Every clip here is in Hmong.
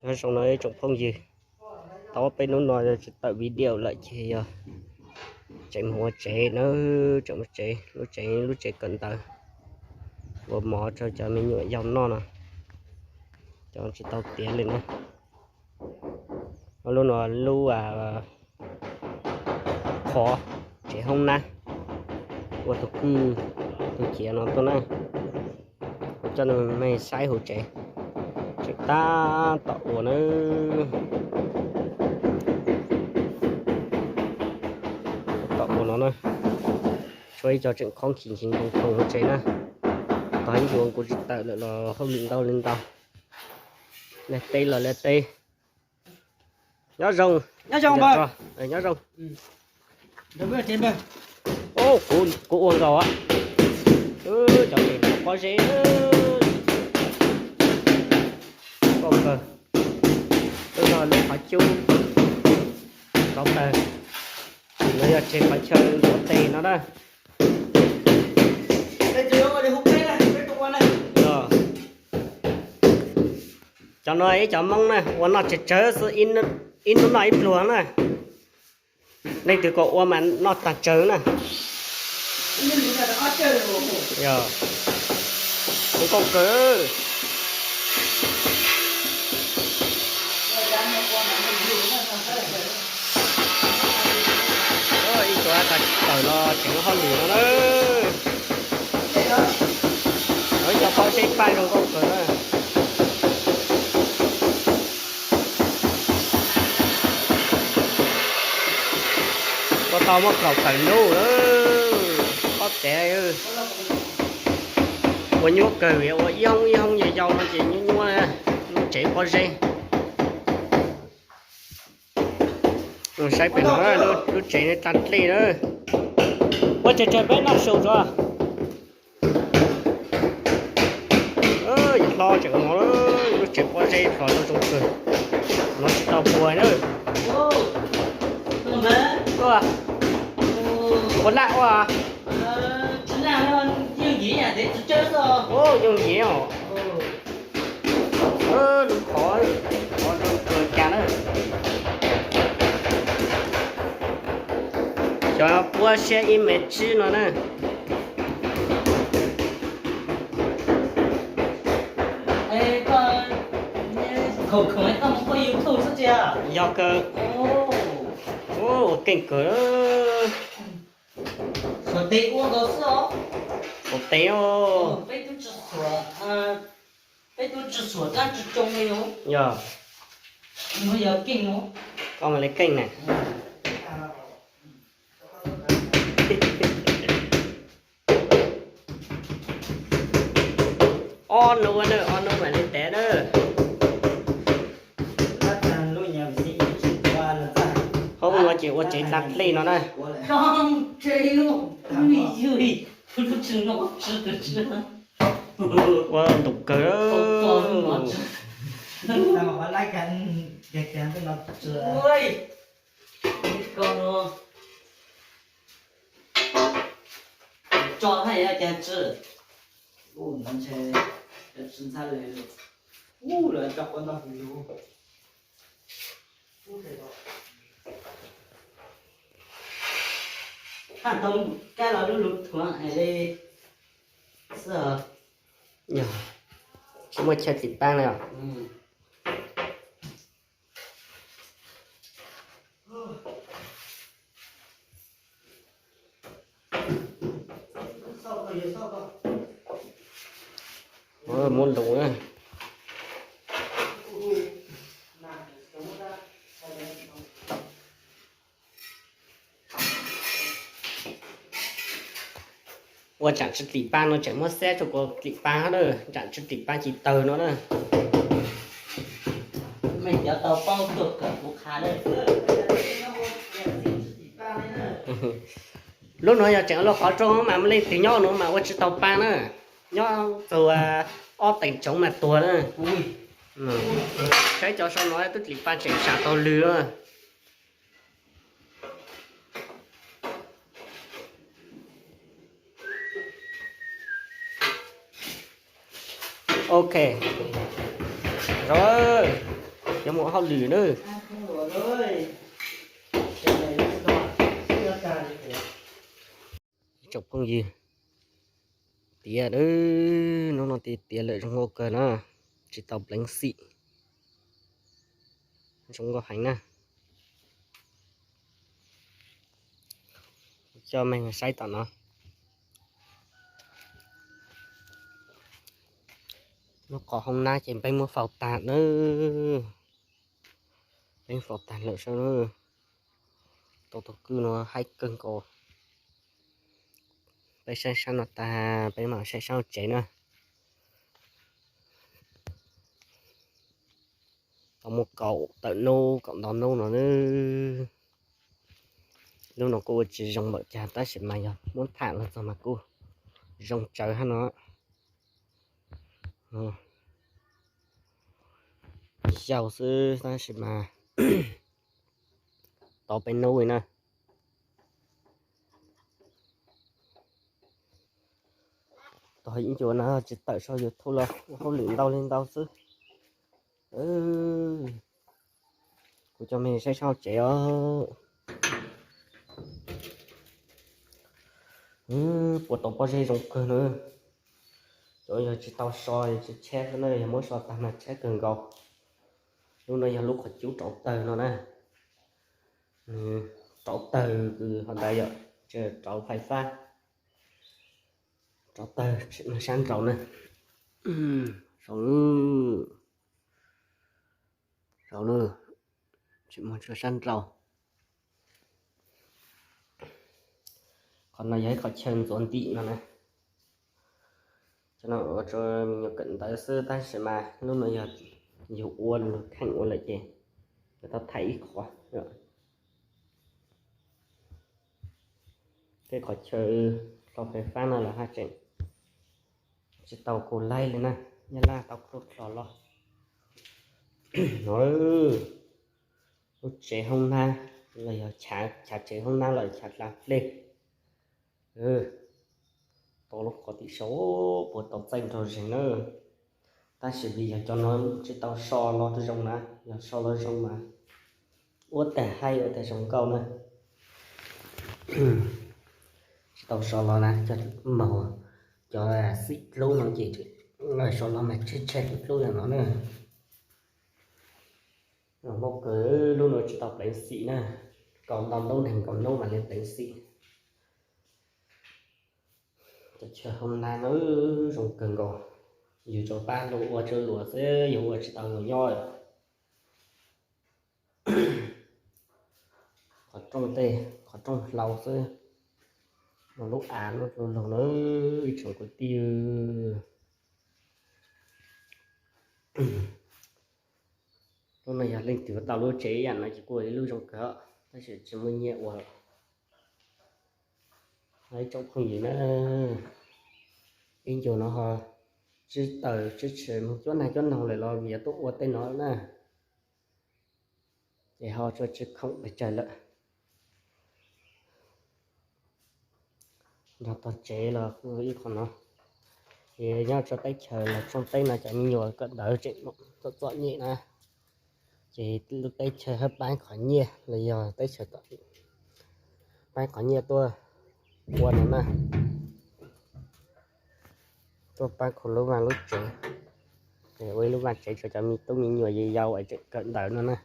Nyob zoo no ib tsoom phooj ywg, tau ob peb hnub no tsis tawm video lawm ces yog tseem mus ua tsev na, tseem ua tsev, lub tsev lub tsev kawm ntawv, ua mov rau cov me nyuam yaus noj no, cov tsis tau tiav li na. Lub no lub qhov tsev hoob nab, ua tus kwj tus ciav no tuaj na. Kuv coj nej saib hauv tsev, tseem tab tom ua na, tom ua no na. Tshuav ib co tseem khoov khiv nkhis nkoos khoov hauv tsev na. Tog ib yuav kuv tsis tawm lawm los hauj lwm ntau li ntau. Liaj teb los liaj teb. Nyob zoo. Nyob zoo. Kuv ua nkaus. Cov tseem pob zeb, nkauj kawg. Lub no lub qhov cub, rauv taws. No yog tsev qhov chaw ntxuav tes no na. Cov no ib cov Hmoob na ua noj tsawg tsawg xwb, ib hnub noj ib pluag na. Leej twg kom ua mas noj tag tsawg na. Nkauj kawg. Ib tug tawm los tseem hauj lwm no na. Cov pob zeb paj zoo nkauj kawg na. Ua tau muaj kaum tawm lub, pob txha. Ua nyuaj kawg, ua ib hoob ib hoob yau yau no ces nyuaj nyuaj, lub tsev pob zeb. Saib pem no, lub tsev tag dlej na. Ua tsawg tsawg peb noj su tso. Yog hlob tseem no, lub tsev pob zeb hlob zoo zoo kawg. No tsis tau puas na. Ua laj ua. Yooj yim os. Lub qhov, qhov zoo kawg kiag na. Cov puab siab ib me tsib no na. Yog kawg. Ua keej kawg. Xuas tes ua nkaus xwb os. Xuas tes os. Peb tub tsis xuas, peb tub tsis xuas dab tsi tsoo li os. Yog. Nws yog keej os. Koj mas li keej na. Ob hnub na, ob hnub mam li tev na. Hauv no ces ua tsev tag dlej no na. Ua ntau kawg. Haj tau kab los lub lub thuav hais li xwb. Tsis muaj chaw txim paab li os. Muab lus na. Ua tsaam tsi tim paab no tseem muab xab rua kuv tim paab na, tsaam tsi tim paab ci tawg no na. Mej cov tau paub tuaj kawm kuv qha na. Lub nuav yog tseem lub qhov rooj mas leej twg nyob nuav mas ua tsi tau paab na. Nyob txug ob teem tsoov mas tuag na. Saib cov sau no twb tim paab tseem sam tau lwg na. Ok, zoo. Mus hauj lwm na. Tsoom phooj ywg, tiav, hnub no tiav lawm zoo nkauj kawg na, tsis tau pleev xim, zoo nkauj heev na. Coj mej saib tom no. Lub qhov hoob nab ces peb muab faus tag na, peb faus tag lawm sab na. Tau tau kwj no haib kawg nkaus. Peb saib sab no tag peb mam saib sab hauv tsev na. Tau muaj kaum tawm hnub kaum ntau hnub no na. Lub no kuj ua tsis zoo lawm cas tab sis mas yog muab tham los txog mas kuj zoo tsawv hab no. Xyaum xwb tab sis mas tau peb hnub li na. Tog ib ncua no tsis tawm sau YouTube los ua hauj lwm ntau li ntau xwb. Kuv coj mej saib sab hauv tsev os. Puas tau pob zeb zoo kawg na. Cov yog tsis tau so, tsis tsheb xwb na, yog muab so tag mas tsheb kawg nkaus. Lub no yog lub qhov cub rauv tawg no na. Rauv tawg kws ho ntawd yom, tsis rauv fais fab. Rauv tawg sab nraud na. Saum, saum, tsis muaj tshuav sab nraud. Qhov no yog ib qhov chaw ntxuav ntim no na. Cov no ua rau me nyuam kawm ntawv xwb tab sis mas lub no yog yus ua lug kheej ua lawm ces yuav tau thaiv ib qhov. Tej qhov chaw hlo fais fab no los haj tseem tsis tau kaus laij li na, nyab laj tau kaus hlo los. No lub tsev hoob nab los yog chav tsev hoob nab los chav dlav dlej. Tau lub qhov tim saud puas tau txaij nraug zeeg na. Tab sis vim yog cov no tsis tau so los zoo na, yog so los zoo mas ua tag haib ua tag zoo nkauj na. Tsis tau so los na, cov maum, cov xim dlub no ces so los mas tshaib tshaib dlub dlub li no na. Zoo nkauj kawg, lub no tsis tau pleev xim na, kaum ntau hnub nees nkaum hnub mam li pleev xim. Cov chaw hoob nab no zoo kawg nkaus, yus tsuas pab luag ua tsuas luag xwb, yus ua tsis tau luag nyob. Qhov rooj tej, qhov rooj hlau xwb, lub av lub lug na, ib tsoom kwv tij. Lub no yog leej twg tau lub tsev ib yam no ces kuj ua ib lub zoo kawg, tab sis tsis muaj nyiaj ua. Ib tsoom phooj ywg na, ib ncua no ho tsib taws tsib tshis moog cuab nag cuab noog lawm los vim yog tuaj ua tej no na, ces ho tsis khoom pes tsawg lawm. Nrog tog tsev los kuj ib qho no, ces nyob rau teb chaws los tsooj teb no cov me nyuam kawm ntawv tseem txom txom nyem na, ces lub teb chaws hab pab qhov nyiaj los yog teb chaws pab qhov nyiaj tuaj ua no na, tuaj pab kho lub vaj lub tsev, ua ib lub vaj tsev rau cov me tub me nyuam yau yau es tseem kawm ntawv no na,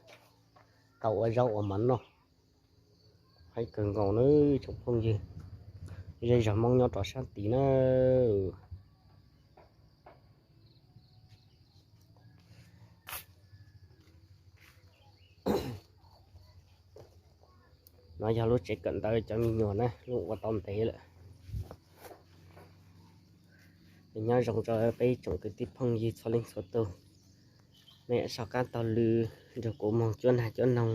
tau ua zaub ua mov noj. Haib kawg nkaus na tsoom phooj ywg, zej zog Hmoob nyob rau sab tid na. No yog lub tsev kawm ntawv cov me nyuam na, lub ua tau ntev lawm. Nyob zoo rau peb tsoom kwv tij phooj ywg txhua leej txhua tus, mej soj qab taug lw nrog kuv moog cuab nag cuab noog,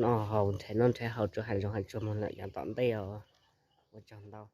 noj haus nrhav noj nrhav haus rua hav zoov hav tsuag moog lawm yav tom ntej os. Ua tsaug ntau.